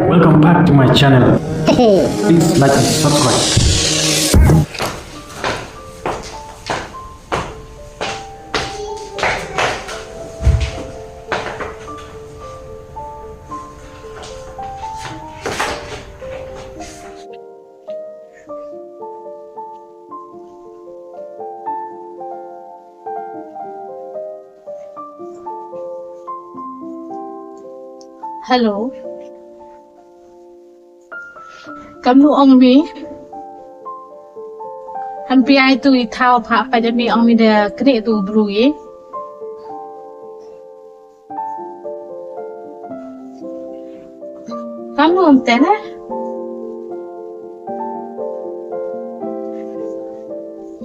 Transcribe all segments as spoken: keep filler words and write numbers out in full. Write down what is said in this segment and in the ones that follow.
Welcome back to my channel. Please like and subscribe. Hello. Kamnu ong mi? Ham pi ai tu i thaw pha pa jami ong mi da kni tu bru ye. Kamnu ong te ne?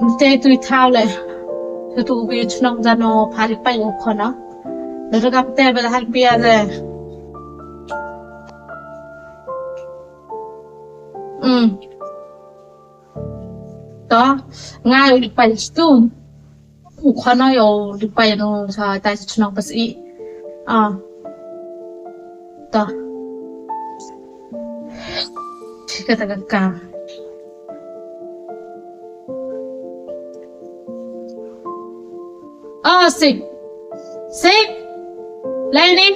Ong te tu i thaw le. Tu tu bi chnong jano pha ri pa u khona. Lada kam te bala hal pia de. Mm. To, nga u lipai stu. U khana yo lipai no sa ta chnong pas i. Ah. To. Chika ta ka. Oh, Sik. Sik. Laini.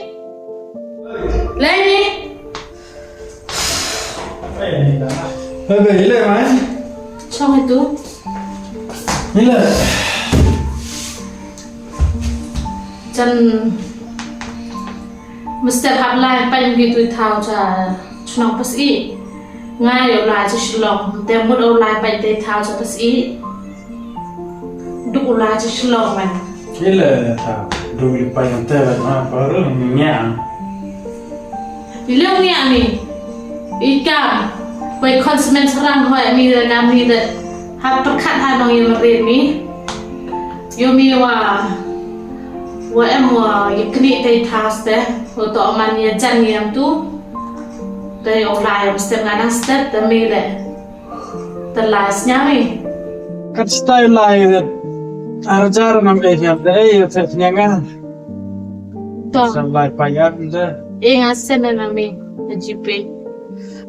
Laini. Hey, be, ile mai. Chong itu. Ile. Jan. Mister Hablai, pañ ki tu thaw cha chnong pas i. Nga yo lai cha Shillong, te mut o lai pañ te thaw cha pas i. Duk o lai cha Shillong man. Ile thaw, duk li pañ te ma pa ru nya. Ile nya mi. I kam, koi consmen sarang hoi mi da ngam mi da. Hap perkat ha nong yo ri mi. Yo mi wa, wa em wa ya kni te thaw ste, wa to man ya jan ya tu. Te o lai am step ngana step te mi le. Te lai sñiaw mi. Kat style lai de. Arjar nam e ya de e ya te sñiaw nga. To. Sam lai pa ya de. E nga sen na mi, G P.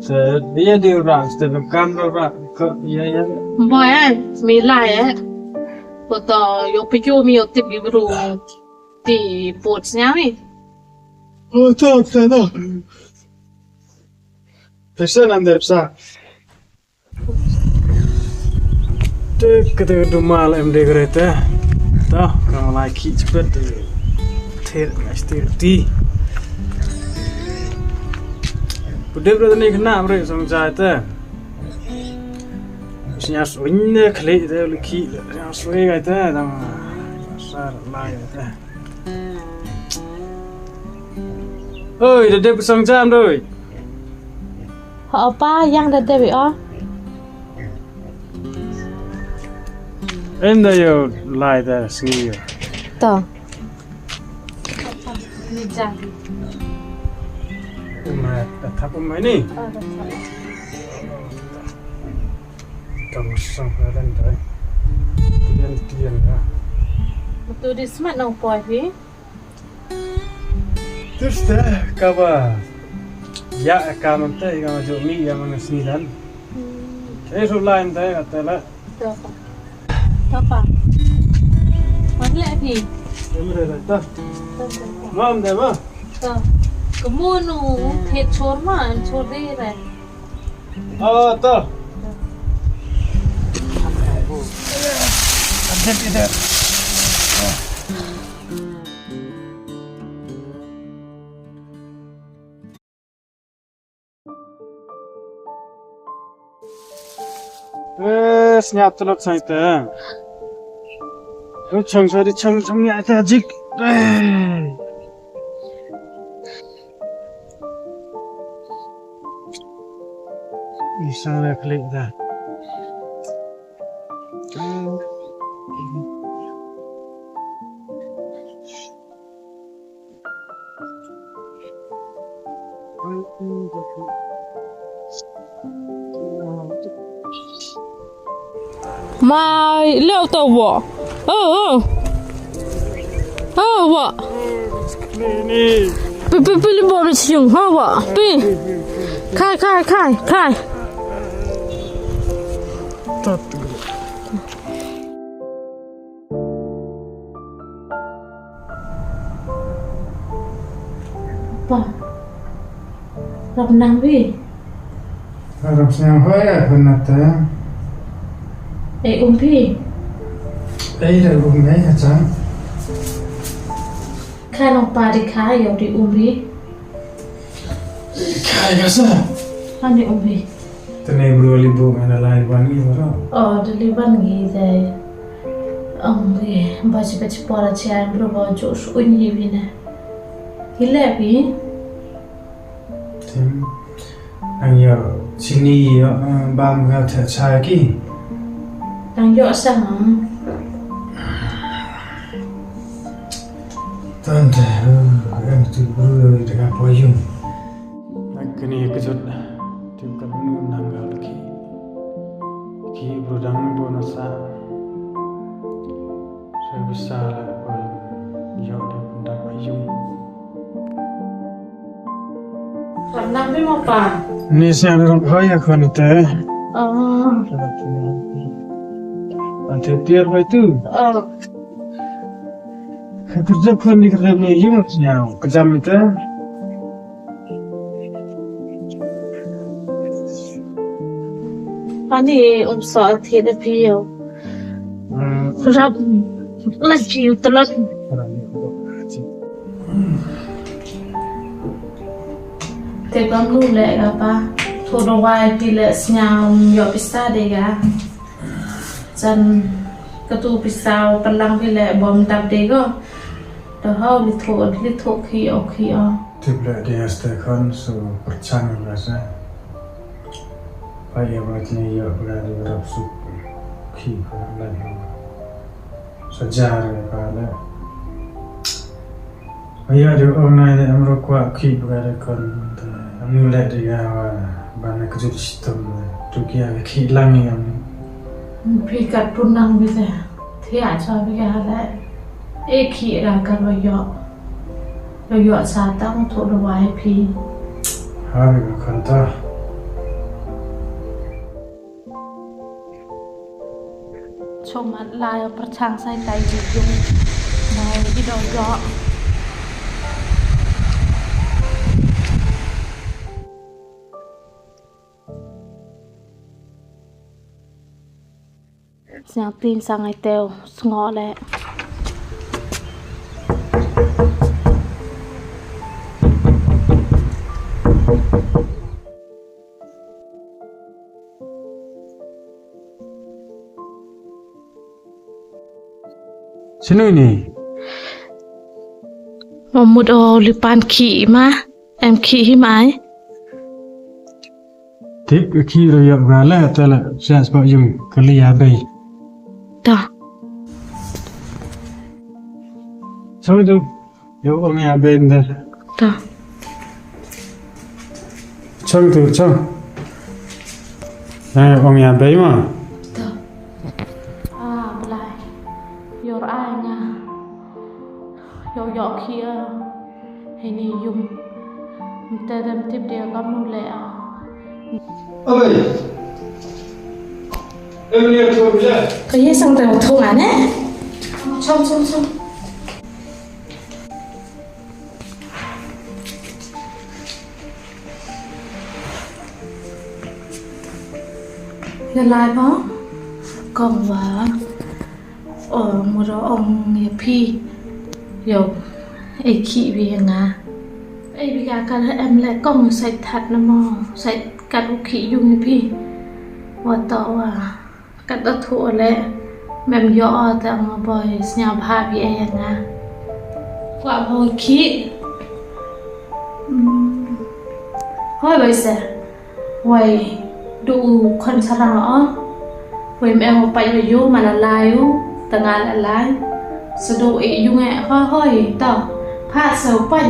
Te ya di ra ste kam ra ra ko ya ya. Boy, eh, mi lai, eh. Ko to, yo pi yo mi yo tip i bru. Ti pot sñiaw mi. Oh, to, to, to. Pesa nan der sa. Te kete du mal em de gre te. To, kam lai ki chpet. Ter, master ti. Pudip re ni kena re song jai te. Sñiaw swing ne khli te, le ki, sñiaw swing ai te, dang sar lai te. Oi, da dep song jam doi. Ho pa, yang da dep o. Em da yo lai da sngi yo. To. Ni jam. Uma, da thap uma ni. Oh, da thap. Kam sang ka dan dai. Tian tian ka. Betul di smat nong poi hi. Terus dah, ka ba. Ya, ka man te, ka ma jo mi, ya man sini dan. Hmm. Eh, so lain te, ka te la. To pa. To pa. Man le ni. Em re la, ta. To, to, to. Mam de ma. To. Kemunu, thied chor ma, chor de re. Oh, to. Eh, sñiaw tulok sang ite. Eh, chang sa di chang, chang ya ite jik. Eh. Isang na klik da. Mai, leo to wo. Oh, oh. Oh, wo. Ni, ni. Pi, pi, pi, li bom ni siung, ha, wa, pi. Khai, khai, khai, khai. Pa. Rap nang wi. Rap sñiaw hoi ya khun na te. Ei, um phi. Ei, da um ei ha chang. Kha nong pa di kha yow di um wi. Kha ya sa. Ani um wi. Tene bru li bu mena lai wan ngi bro. Oh, da li wan ngi de. Ang wi, ba chi ba chi pora chi ai bru ba ju su un yi wi ne. Hi le wi. Tim. Ang yo chini yo, eh, bam ka tha cha ki. Ang yo sa ma. Tante, eh, em tu bru yo de ka po yung. Kani ka jot, tip ka nu nang ka laki. Ki bru dang bo na sa. Sa bisa la ko yo de da ka yung. Rap nang pi mo pa. Ni sa rap hoi ya khon te. Oh. Ante tiar hoi tu. Oh. Kerja khon ni kerja ni yung sñiaw. Kerja mi te. Ani um so athi da phi yo. Hmm. Rap la ji u tlat. Te kam lu le ka pa. Thu da wai phi le sñiaw yo pisa de ka. Chan ka tu pisa u palang phi le bom dap de ko. Da hau li thu, li thu khi o khi o. Tip le de este khon su perchang la sa. Pa ya ba tne yo ba di rap su khi ko la yo. Sa jar pa le. Aya de ong nai de amro kwah khi bga de kon, te amnu le de ya wa, ba na kjut chitom de, tu kia khi lang ni am. Phi kat pun nang bi de, thia cha bi ya le. E khi ra ka lo yo. Lo yo sa tang thu lo wai phi. Ha bi ka khanta. Chong mat lai o pyrchang sai tai ji yung. Mai di dong jo. Siang tin sang ai teo sngo le. Sini ni. Mamut o lipan khi ma, em khi hi mai. Tip khi ro yap ga le, te le, sias ba yung, kali ya bei. Ta. Sorry tu. Yo, ong ya bei nda. Ta. Chong tu, chong. Na, ong ya bei ma. Ta. Ah, blai. Yor ai nga. Yo, yo, khi a. Hei ni yung. Mte dem tip dia kam nu le a. Abai. Em ni a tu ja. Ka ye sang ta thong a ne. Chong, chong, chong. Nalai mo? Kong wa. O, muro ong ya phi. Yo, e khi bi ya nga. E bi ka ka em le kong sai that na mo. Sai kat u khi yung ya phi. Wa to wa. Kat da thu le, mem yo o te ong boi, sñiaw bha bi e ya nga. Kwah boi khi. Hmm. Hoi boi se. Wai, du u khon sarang o. Wai me ong pai yo, mana lai u, ta nga la lai. Sa du e yung e, hoi, hoi, ta. Pha sa u pai.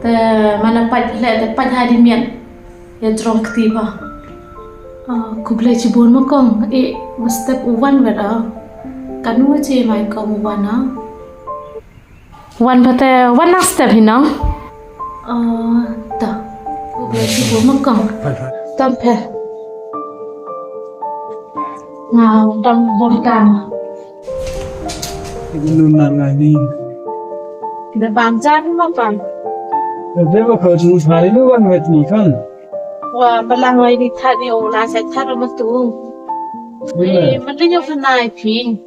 Te mana pai le, te pai ha di mian. Ya jrong kti ba. Ah, khublei chibun ma kong, e, ma step u wan wet a. Kanu che mai kong u wan a. Wan pate, wan nang step hi nong. Oh, ta. Ko ble ki bo ma kong. Tam phe. Nga dang bor kam. Inu na nga ni. Da bam jan ma kong. Da ba ko ju sari lu wan wet ni kan. Wa balang wai ni that ni o na sa that ma tu. Ni ma ni yo ka nai phi.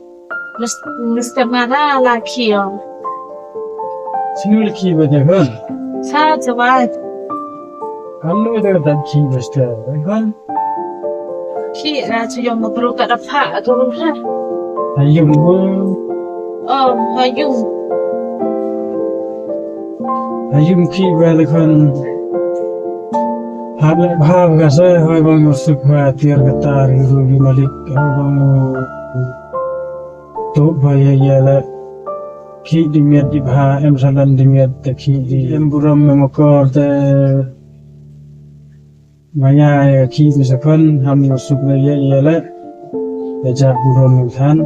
Mis-, mister Mara la khi o. Sinu la khi ba de kan? Sa jawai. Kam nu de da khi mister kan? Khi ra chu yong ma bru ka da pha a tu ha. Ayum. Oh, ayum. Ayum khi ba de kan? Hap le bha ka sa hoi bang suk ha tiar ka tar ru malik hoi bang. Tuk ba ya ya la. Khi di miat di bha, em salan di miat, te khi di em burom em akor, te maya ya khi di sakan, ham no suk la ya ya la. Te ja burom em than.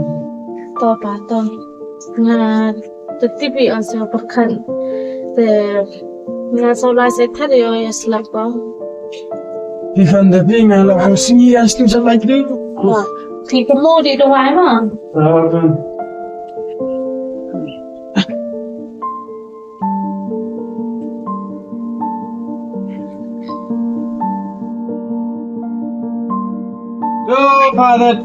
To pa to. Nga te tibi an sa perkhan. Te Nga so la se thar yo ya slap ko. Pi fan da pi nga la ko sngi ya stu sa la du. Wa. Ti ko mo di do wai ma. Ah, kan. Yo, Father.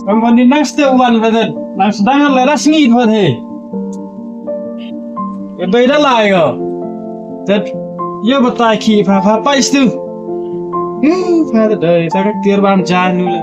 Kam wan ni nang ste wan, Father. Nang sedang le ras ngi, Father. E bai da lai ko. Tet, yo batai ki pha pha pais tu. Hmm, pha da dai, ta ka tiar bam jan nu le.